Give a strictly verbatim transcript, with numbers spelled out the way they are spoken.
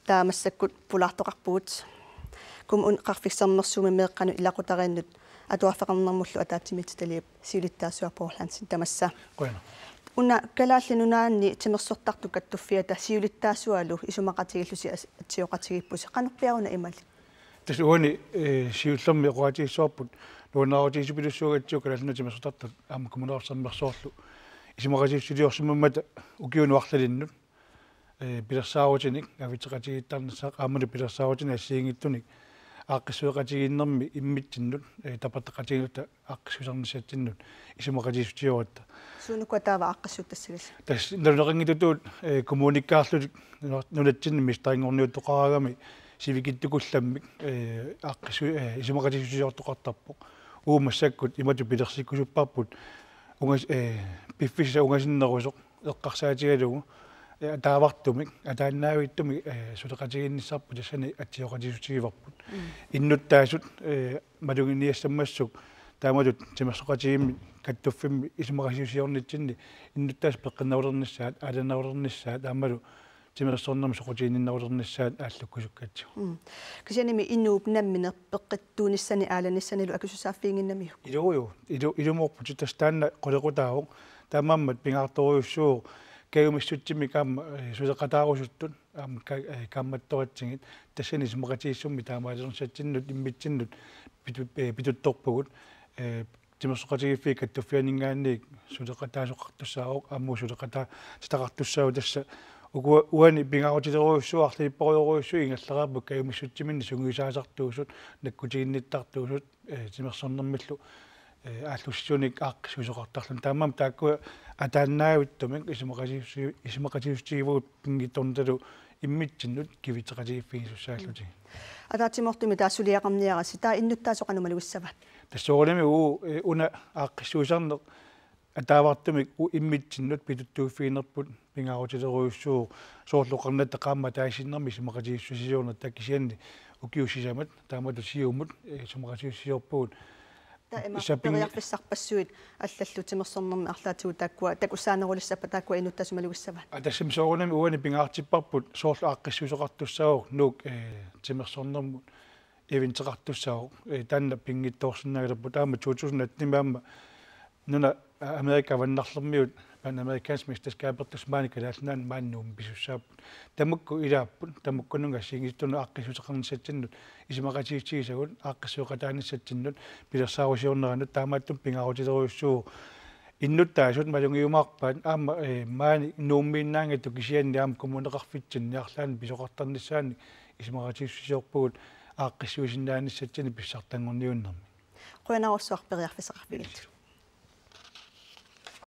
Taava massakkut pulaartoqarpugut. Kommune Qaqortup Sermersuumi meeqqanut ilaqutariinnut atuarfeqarnermullu ataatsimiititaliap siulittaasuat Poul Hansen, tamassa. Qujanaq. Una Kalaallit Nunaanni timersortartut kattuffiata siulittaasualu isumaqatigiillusi as-, atsioqatigiippusi. Qanorpiaq una imaali? Tassa uani, eh, siullermik oqaatigissavarput nuannaarutigisorujussuugatsigu Kalaallit Nunaat timersortartut aamma Kommuneqarfik Sermersoorlu isumaqatigiissusiorsimammata ukiunut arlalinnut, eh, pilersaarutinik avitseqatigiittarnissaat aammalu pilersaarutinik assigiinngitsunik aaqqissueqatigiinnermi immitsinnut, eh, tapertaqatigiinnut aaqqissuisarnissatsinnut isumaqatigiissutigivagut. Suunuku taava aaqqissuussassagisigit? Tassa nalunaqanngitsutut, eh, kommunikkaarlutik nuna-, nunatsinni mesterinngorniuttoqaraangami sivikitsukullammik, eh, aaqqissu-, eh, isumaqatigiissutigisortoqartarpoq. Uagut massakkut imatut pilersikkusupparput ungas-, eh, piffissaq ungasinnerusoq eqqarsaatigalugu, eh, ataavartumik, ataannaavittumik, eh, suleqatigiinnissarput tassani atsioqatigiissutigivarput. Mm. Innuttaasut, eh, maluginiassammassuk taamatut timersoqatigiimmik kattuffimmi isumaqatigiissusiornitsinni innuttaasut peqqinnerulernissaat, aalannerulernissaat aammalu timersornermi soqutiginninnerulernissaat aallukkusukkatsigu. Mm. Kisiannimi inuup nammineq peqqittuunissani aalannissanilu akisussaaffiginnginnamiuk? Iluu, iluu, ilumoorputit, tassa taanna qulequtaavoq. Taamaammat pingaartorujussuuvoq kajumissutsimik aamma, eh, suleqataarusuttut aamma ka-, eh, kaammattoratsigit tassani isumaqatigiissummi taamaaliornissatsinnut immitsinnut pitu-, eh, pituttorpugut, eh, timersoqatigiiffiit kattuffianninngaanniit suleqataasoqartussaavoq, aamma suleqataatitaqartussaavoq. Tassa ukua-, uani pingaarutilerujussuuvoq, arlalippassuarujussuit ingerlareerput kajumissutsiminnik sungiusaasartuusut, nakkutiginnittartuusut, eh, timersornermillu, eh, aallussisunik aaqqissuisoqartarluni. Taamaammat taakkua ataannaavittumik isumaqatigiissuti-, isumaqatigiissutigivagut pinngitsoornatalu immitsinnut kivitseqatigiiffigisussaallutigit. Ataatsimoortumik taava suliaqarniarisi, taava innuttaasut qanoq malugissavaat? Tassa soorunami uu, eh, una aaqqissuisarneq ataavartumik u-, immitsinnut pituttuiffiginerput pingaarutilerujussuuvoq, soorlu oqarnitta qaammat ataasinnermi isumaqatigiissusiornermi, taava kisianni ukiut sisamat taamatut siumut, eh, isumaqatigiissusiorpugut. Taava ima Sapingi- periarfissarpassuit allallu timersornermi arlaatigut taakkua takussaanerulissappat, taakkua innuttaasut malugissavaat? Aa, tassami soorunami uani pingaartipparput soorlu aaqqissuisoqartussaavoq Nuuk, eh, timersornermut eventeqartussaavoq, eh, taanna pinngitsoorsinnaagaluarpoq. Aamma to tusind atten-imi aamma nuna, eh, Amerikap avannarlermiut Panamerikansk Mesterskabertussat maani Kalaallit Nunaanni maani Nuummi pisussaapput. Tamakku ilaapput, tamakkununnga assigiinngitsunut aaqqissuuteqarnissatsinnut isumaqatigiissutigisagut, aaqqissueqataanissatsinnut, pilersaarusiorneranut, taamaattumik pingaarutilerujussuuvoq innuttaasut malugiumaarpaat aamma, eh, maani Nuummiinnaanngitsut kisianni aamma kommuneqarfitsinni arlaanni pisoqartarnissaannik isumaqatigiissusiorpugut aaqqissuisinnaanissatsinnut pissartanngorniunnermi. Qujanarsuaq periarfissaqarfiginnitsinni.